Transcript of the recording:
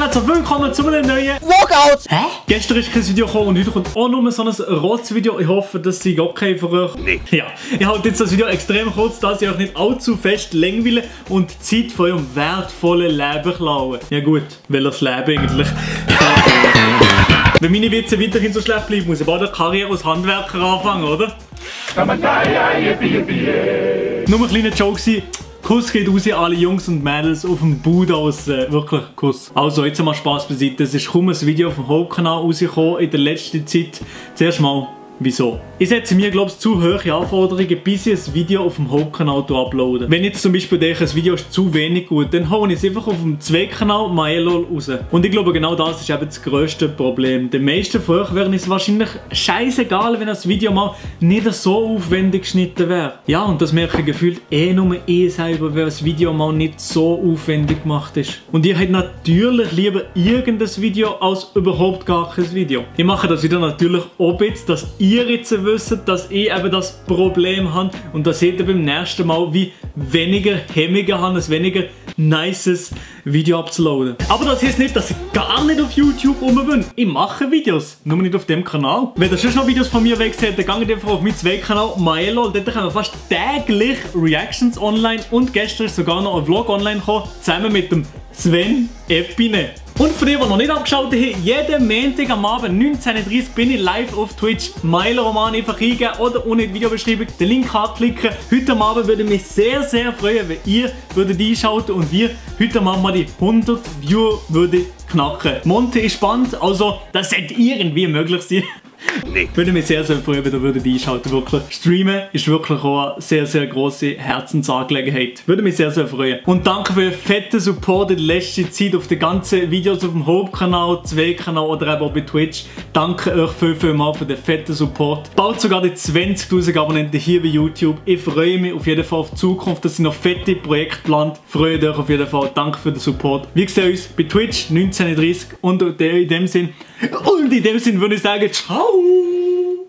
zusammen, herzlich willkommen zu einem neuen Walkout! Hä? Gestern ist kein Video gekommen und heute kommt auch nur so ein Rotzvideo. Ich hoffe, das sei okay für euch. Nee. Ja, ich halte jetzt das Video extrem kurz, dass ich euch nicht allzu fest langweile und die Zeit von eurem wertvollen Leben klauen. Ja gut, welches Leben eigentlich? Wenn meine Witze weiterhin so schlecht bleiben, muss ich bald eine Karriere als Handwerker anfangen, oder? Nur ein kleiner Joke. Kuss geht raus an alle Jungs und Mädels auf dem Boot aus. Wirklich Kuss. Also, jetzt mal Spaß beiseite. Es ist kaum ein Video auf dem Hauptkanal rausgekommen in der letzten Zeit. Zuerst mal, wieso? Ich setze mir, glaube ich, zu hohe Anforderungen, bis ich ein Video auf dem Hauptkanal uploade. Wenn jetzt zum Beispiel denke, ein Video ist zu wenig gut, dann hole ich es einfach auf dem Zweitkanal MyLol raus. Und ich glaube, genau das ist eben das grösste Problem. Den meisten von euch wäre es wahrscheinlich scheißegal, wenn das Video mal nicht so aufwendig geschnitten wäre. Ja, und das merke ich gefühlt nur selber, wenn das Video mal nicht so aufwendig gemacht ist. Und ihr habt natürlich lieber irgendein Video als überhaupt gar kein Video. Ich mache das Video natürlich auch jetzt, dass ihr jetzt wisst, dass ich eben das Problem habe und das seht ihr beim nächsten Mal, wie weniger Hemmungen habe, ein weniger nices Video abzuladen. Aber das heisst nicht, dass ich gar nicht auf YouTube rum bin. Ich mache Videos, nur nicht auf dem Kanal. Wenn ihr schon noch Videos von mir weg seht, dann geht einfach auf meinen Zweitkanal MyLol. Dort kommen fast täglich Reactions online und gestern ist sogar noch ein Vlog online gekommen, zusammen mit dem Sven Epine. Und für die, die noch nicht abgeschaltet haben, jeden Montag am Abend 19:30 Uhr bin ich live auf Twitch. MyLoRoman einfach eingeben oder unten in die Videobeschreibung den Link anklicken. Heute am Abend würde mich sehr, sehr freuen, wenn ihr einschalten und wir heute am Abend mal die 100 Viewer knacken. Monte ist spannend, also das sollte irgendwie möglich sein. Nee. Würde mich sehr, sehr freuen, wenn ihr einschalten wirklich. Streamen ist wirklich auch eine sehr, sehr grosse Herzensangelegenheit. Würde mich sehr, sehr freuen. Und danke für den fetten Support in der letzten Zeit auf die ganzen Videos auf dem Hauptkanal, Zweitkanal oder eben auch bei Twitch. Danke euch viel, viel mal für den fetten Support. Bald sogar die 20.000 Abonnenten hier bei YouTube. Ich freue mich auf jeden Fall auf die Zukunft. Das sind noch fette Projekte geplant. Freut euch auf jeden Fall. Danke für den Support. Wir sehen uns bei Twitch 19:30 Uhr und in dem Sinn würde ich sagen, ciao!